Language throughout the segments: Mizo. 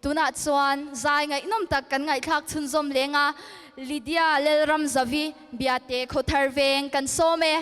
Tunah chuan zai ngaihnawm tak kan ngaihthlak chhunzawm leng a, Lydia Lalramzavi Biate Khawthar Veng kan sawm e.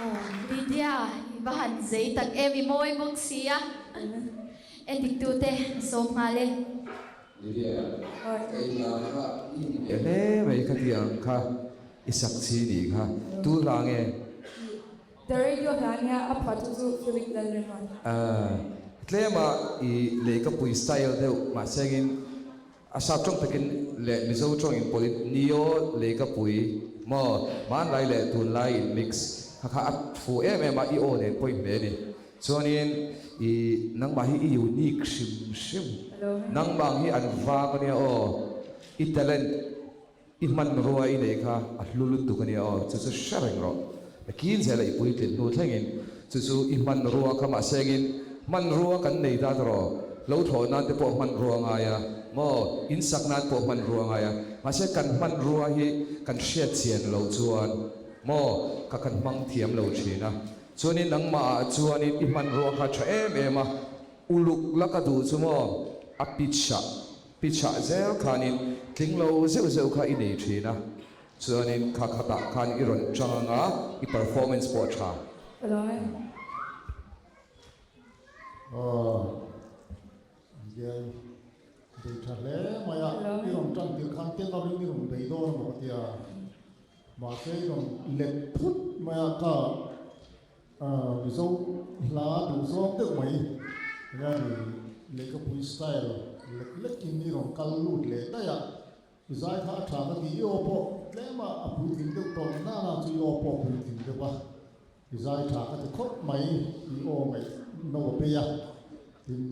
Aw Lydia i va han zei tak em i mawi bawk sia endik tu te a sawm nghal e. Lydia, ka in la kha i ni ve hle mai kha ti ang kha i sak chi ni kha tu hla nge? The radio hla nia a phuah chu chu Philip Lalremruat. Tlema i leikapui style deuh mahsengin. A sap tawng takin leh Mizo tawng in pawlhin Neo Leikapui maw hmanlai leh tunlai in mix kha kha a fuh em em a, i aw nen pawh i hme a ni. Chuanin i nangmah hi i unique hrim hrim. Nangmah ang hi an vang a nia aw. I talent I hmanrua i neih kha a hlu lutuk a nia aw, chu chu hre reng rawh. A kin zel a i puitlin hnu thlengin chu chu i hmanrua kha mahsengin hmanrua kan nei ta tawh lo thlawh nan te pawh hmanrua ngai a maw, in sak nan pawh hmanrua ngai a, mahse kan hmanrua hi kan hriat chian loh chuan maw ka kan hmang thiam lo thin a, chuanin nangmah ah chuanin i hmanrua kha tha em em a, uluk la ka duh chu maw a pitch ah. Pi chhah zel khanin tling lo zeuh zeuh kha i nei thin a, chuanin kha khatah khan i rawn chang anga i performance pawh a tha. Ka lawm e. Aw, Miguel, bei tha hle mai a, i rawn tan tirh khan tenor in i rawn bei dawn a maw ka tia, mahse i rawn let phut mai a, ka Mizo hla duh zawng deuh mai hian i lehkhapui style lek lekin i rawn kal lut leh daih a, i zai kha a tha ka ti, i aw pawh tlem a a puitling deuh tawh na nana chu i aw pawh a puitling deuh a, i zai tha ka ti khawp mai, i aw ngaih no a bei a, tin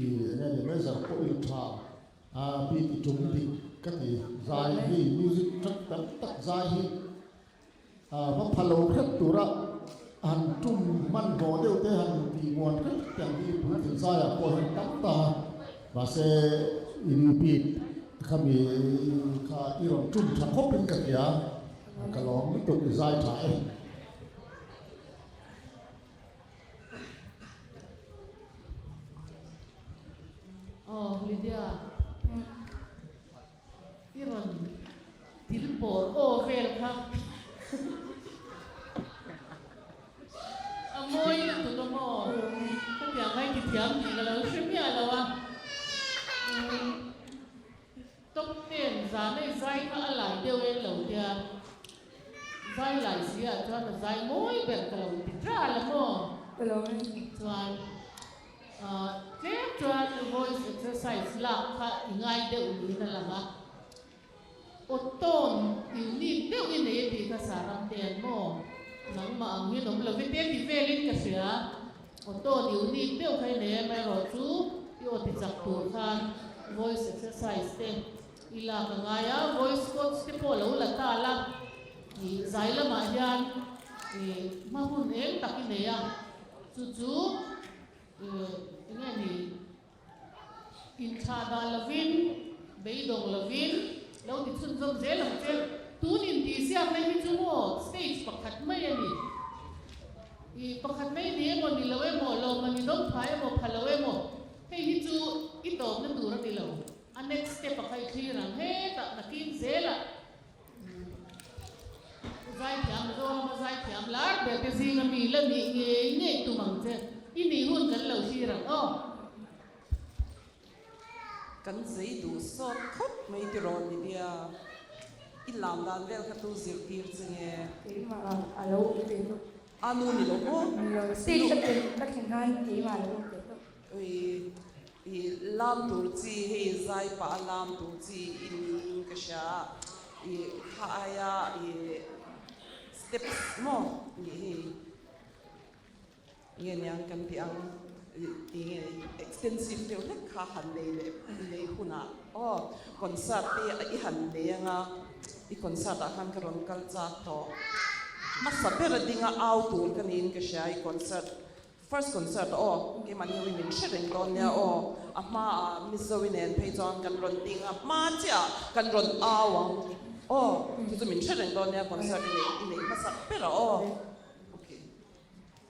i enge ni measure pawh i la tha a, beat i tum dik ka ti, zai hi music track tam tak zai hi. Va pha lo hrep tura han tum hmanhmawh deuh te han tih muan hrep te ang hi puitling zaiah pawh hian tam ta a, mahse i repeat khami kha i rawn tum tha khawpin ka hria, ka lawm lutuk i zai tha e. Aw Lydia. I rawn til pawr aw vel kha a mawi lutuk a maw? Khatiang ngai ti thiam tih ka lo hre miah lo a. Top ten zan ei zai kha a lai deuh e lo tia zai lai si ah chuan a zai mawi ber ka lo ti tral a maw? Chuan. Tlem chuan voice exercise lak kha i ngai deuh niin a lang a, aw tone unique deuh i nei a tih kha Saram te an maw? Nangmah ang hian awm lo vete ti velin ka hria, aw tone unique deuh kha i nei a, amaherawhchu i aw ti chak tur khan voice exercise te i lak a ngai a, voice coach te pawh lo la ta la, i zai lamah hian i hma hun eng tak i nei a. Chu chu enge ni? Inthlah dah lovin, beidawng lovin lo ti chhunzawm zel ang che. Tun intihsiakna hi chu maw stage pakhat mai a ni. I pakhat mai ni emaw ni lo emaw, lawmman i dawng pha emaw pha lo emaw, hei hi chu i tawpna tur a ni lo. A next step a kha i thlir ang hetah nakin zelah. Zaithiam Mizorama zaithiam lar ber te zinga mi la nih ngei ngei tum ang che. I nih hun kan lo thlir ang aw. Kan zei duh sawt khawp mai tiraw Lydia. I lam dan vel kha tu zirtir che nge? Keimah a lo awm ve tawh. A nu ni lo maw? Ni lo, stage ka thlen ka thlen khan keimah a lo awm ve tawh. Ui, i lam tur chi hei zai pah a lam tur chi i niin ka hria a, i kha aia i steps maw nih hei nge niang kan tih ang i nge extensive deuh hlek kha han nei leh nei hunah aw concert te i han nei anga i concert ah khan ka rawn kal chak tawh hmasa ber a ding a au tur ka niin ka hria i concert First concert aw, keimahni ho hi min hre reng dawn nia aw, a hma ah Mizo i nen phei chuan kan rawn ding a, hma chiah ah kan rawn au ang aw, chu chu min hre reng dawn nia concert i neih i neih hmasak ber ah aw.